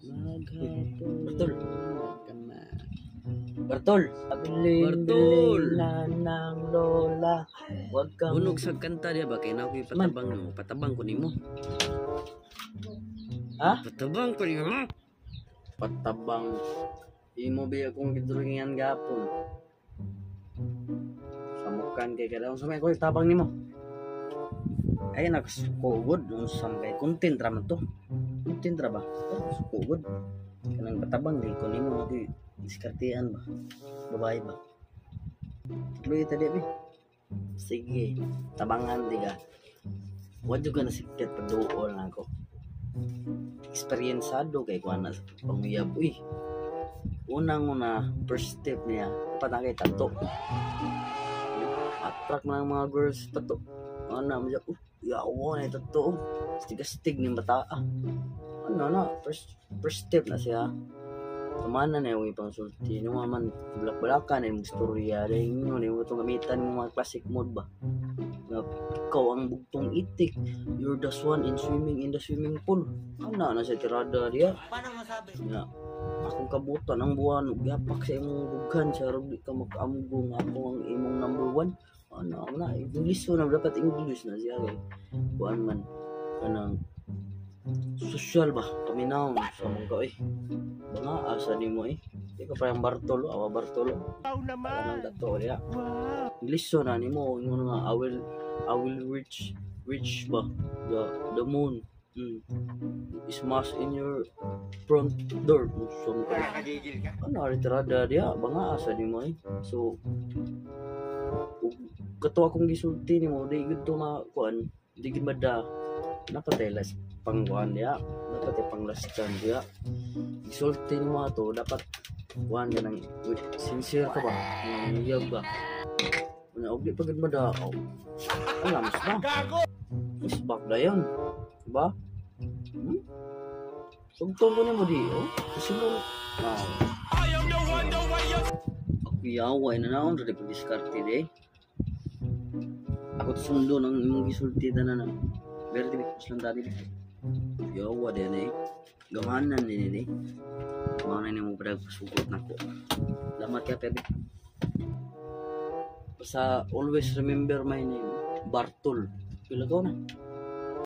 Maghapon. Bartol. Bartol. Pabilin Bartol. Na ng lola. Huwag kang Bunog sa kanta diya ba kay na ako'y patabang nimo. Patabang ko nimo. Ha? Patabang ko nimo. Patabang. Imo ba akong gidrawingan gapon? Samukan kay kada unsa may ako'y tabang nimo. Ay nakasuko gud unsa man kay content ra man to. Content ra ba? Suko gud. Kanang patabang di ko nimo nagay diskartean ba? Babae ba? Tuloy ta di ba? Sige, tabangan di ka. Wa jud ka na sikat paduol na ako. Eksperyensado kay kuan na sa panguyab uy. Unang una, first step niya, dapat na kay tattoo. Attract man ang mga girls tattoo. Ano mo siya, oh, yawa na tattoo. Astig-astig ni bata ah. Ano na, first step na siya. Tumanan na yung ipang sulti. Nung man, bulak-bulakan na yung istorya. Dahil yun, yung itong gamitan mo mga classic mode ba. Nga, ikaw ang bugtong itik. You're the swan in swimming in the swimming pool. Ano na siya tirada diya. Paano masabi? Nga, akong kabutan ang buwan ug yapak sa imong dughan sa di ka makaamgo nga ako ang imong number one. Ano na, English na dapat, English na siya kay kuan man kanang social ba paminaw sa mga ka eh. Mga asa nimo eh. Di ka parang Bartolo, awa Bartolo. Wow Kanang naman! dato diya. Wow! English na nimo ingon nga I will reach ba the moon. Smash in your front door. So, Nakakagigil ka? ano retirada diya banga asa nimo eh. So ug kato akong gisulti nimo di gud to makuan, di gud mada dapat ay last pang kuan diya, dapat ay pang last chance diya. Gisulti nimo ato dapat kuan ka nang sincere ka ba nang uyab ba. Una og di pa gud mada, oh, alams na. Gago! Isbak na yun. Diba? Sugtong ko nimo di, oh. Kasunod. Wow. Ako yawa, ina naon, rin pag-diskarte di. Ako to sundo ng imong gisulti na na. Pero di, mas lang dati di. Yawa din eh. Gamanan din eh. Mao na nimo padag pasugot nako. Salamat ka, Pepe. Basta always remember my name. Bartol. Pila ka na.